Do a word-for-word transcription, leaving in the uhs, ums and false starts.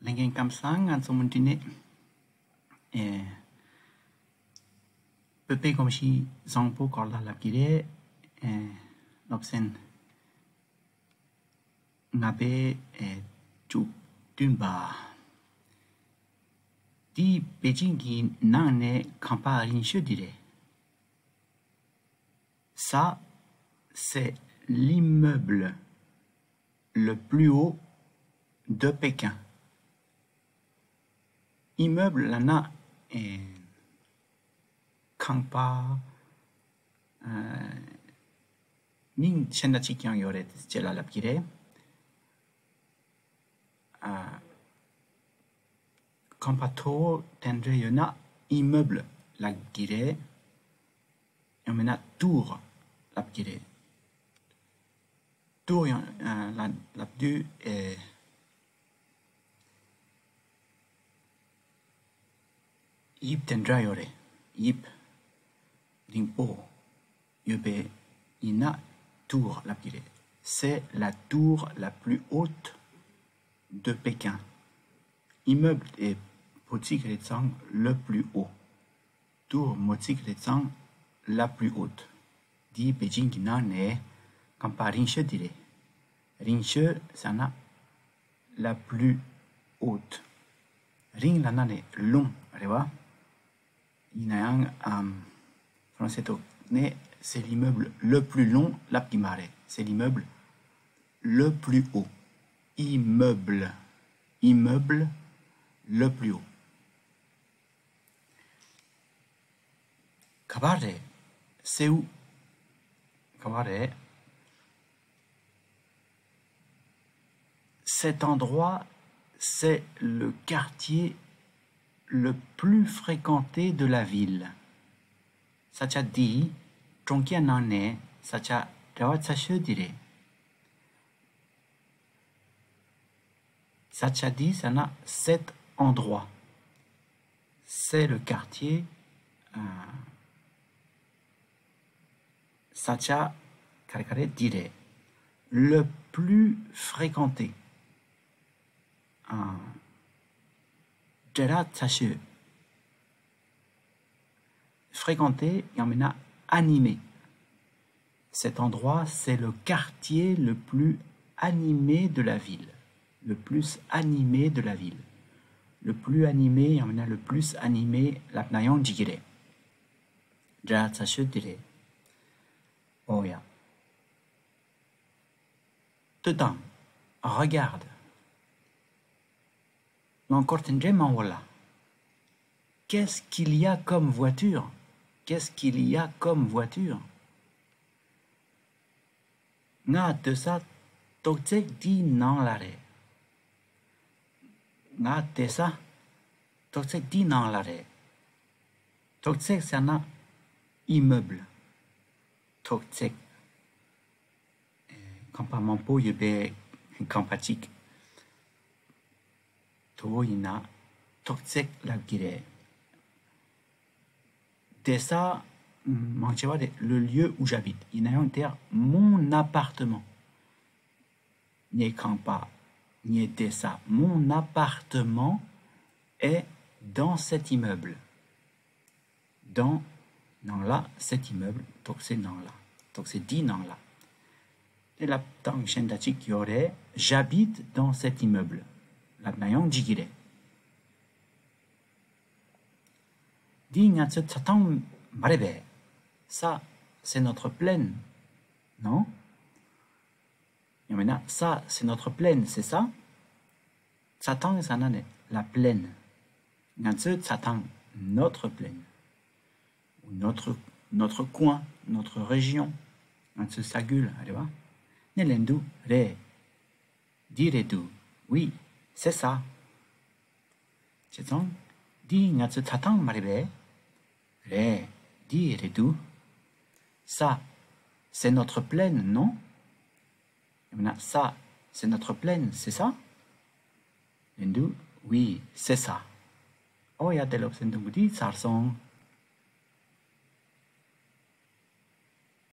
ལྷན་རྒྱས་ཁམས་བཟང་། ང་ཚོ་མུ་མཐུད་ནས་ཨེ་བོད་པའི་གོམས་གཤིས་བཟང་པོ་སྐོར་ལ་ལབ་ཀྱི་རེད། ཨེ་སློབ་ཚན་ལྔ་པའི་ཨེ་དྲུག་བདུན་པ། འདི་པེ་ཅིང་གི་ནང་ནས་ཁང་པ་རིང་ཤོས་འདི་རེད། Ça, c'est l'immeuble le plus haut de Pékin. Immeuble ལབ་ན་ཨེ་ཁང་པ། ཨ་མིང་གཞན་དག་ཅིག་ཀྱང་ཡོད་རེད། དེ་ཅི་ལ་ལབ་ཀྱི་རེད། ཨ་ཁང་པ་མཐོ་བོ་དེ་འདྲ་ཡོད་ན་immeuble ལབ་ཀྱི་རེད། ཡང་མིན་ན་tour ལབ་ཀྱི་རེད། tour ཡང་ཨ་ལ་ལབ་དུས་ཨེ་དབྱིབས་དེ་འདྲ་ཡོད་རེད། དབྱིབས་རིང་པོ་ཡོད་པའི་ཡིན་ན་tour ལབ་ཀྱི་རེད། C'est la tour la plus haute de Pékin. Immeuble ཨེ་བོད་ཚིག་རེད་ཙང་le plus haut. Tour མོ་ཚིག་རེད་ཙང་la plus haute. འདི་པེ་ཅིང་གི་ནང་ནས་ཁང་པ་རིང་ཤོས་འདི་རེད། རིང་ཤོས་ཟེར་ན་la plus haute. རིང་ལབ་ན་ནི་long རེད་བ། ཡིན་ན་ཡང་ཨམ་ཧྥ་རན་སི་ཐོག་ནས་c'est l'immeuble le plus long ལབ་ཀྱི་མ་རེད། C'est l'immeuble le plus haut. Immeuble, immeuble le plus haut. ག་པར་རེད། C'est où? ག་པར་རེད། Cet endroit, c'est le quartier le plus fréquenté de la ville. ས་ཆ་འདི་གྲོང་ཁྱེར་ནང་ནས་ས་ཆ་བྲེལ་བ་ཚ་ཤོས་འདི་རེད། ས་ཆ་འདི་ཟེར་ན་cet endroit. C'est le quartier. ཨ་ས་ཆ་ག་རེ་ག་རེ་འདི་རེད། Le plus fréquenté. ཨ་བྲེལ་བ་ཚ་ཤོས། Fréquenté ཡང་མིན་ན་animé. Cet endroit, c'est le quartier le plus animé de la ville. Le plus animé de la ville. Le plus animé ཡང་མིན་ན་le plus animé ལབ་ན་ཡང་འགྲིག་གི་རེད། བྲེལ་བ་ཚ་ཤོས་འདི་རེད། ཨོ་ཡ། ལྟོས་དང་། Regarde. རླངས་འཁོར་དེ་འདྲའི་མང་བོ་ལ། Qu'est-ce qu'il y a comme voiture? Qu'est-ce qu'il y a comme voiture? ང་སྡོད་ས་ཐོག་བརྩེགས་འདིའི་ནང་ལ་རེད། ང་སྡོད་ས་ཐོག་བརྩེགས་འདིའི་ནང་ལ་རེད། ཐོག་བརྩེགས་ཟེར་ན་immeuble. ཐོག་བརྩེགས། ཁང་པ་མང་པོ་ཡོད་པའི་ཁང་པ་གཅིག་མཐོ་བོ་ཡིན་ན་ཐོག་བརྩེགས་ལབ་ཀྱི་རེད། སྡོད་ས་མང་ཆེ་བ་དེ་le lieu où j'habite ཡིན་ན་ཡང་དེ་mon appartement. ངའི་ཁང་པ། ངའི་སྡོད་ས། Mon appartement est dans cet immeuble. Dans ནང་ལ། Cet immeuble ཐོག་བརྩེགས་ནང་ལ། ཐོག་བརྩེགས་འདིའི་ནང་ལ། དེ་ལབ་སྟངས་གཞན་དག་ཅིག་ཡོད་རེད། J'habite dans cet immeuble ལབ་ན་ཡང་འགྲིག་གི་རེད། འདི་ང་ཚོའི་རྩྭ་ཐང་མ་རེད་པས། Ça, c'est notre plaine, non? ཡང་མིན་ན། Ça, c'est notre plaine, c'est ça? རྩྭ་ཐང་ཟེར་ན་ནི་la plaine. ང་ཚོའི་རྩྭ་ཐང་། Notre plaine. Notre, notre coin, notre région. ང་ཚོའི་ས་ཁུལ་རེད་བ། ངས་ལན་དུ་རེད། འདི་རེད་འདུག Oui, c'est ça. བྱས་ཙང་། འདི་ང་ཚོའི་རྩྭ་ཐང་མ་རེད་པས། རེད། འདི་རེད་འདུག Ça, c'est notre plaine, non? ཡང་མིན་ན། Ça, c'est notre plaine, c'est ça? ལན་དུ། Oui, c'est ça. ཨོ་ཡ། དེ་སློབ་ཚན་དང་པོ་འདི་ཚར་སོང་།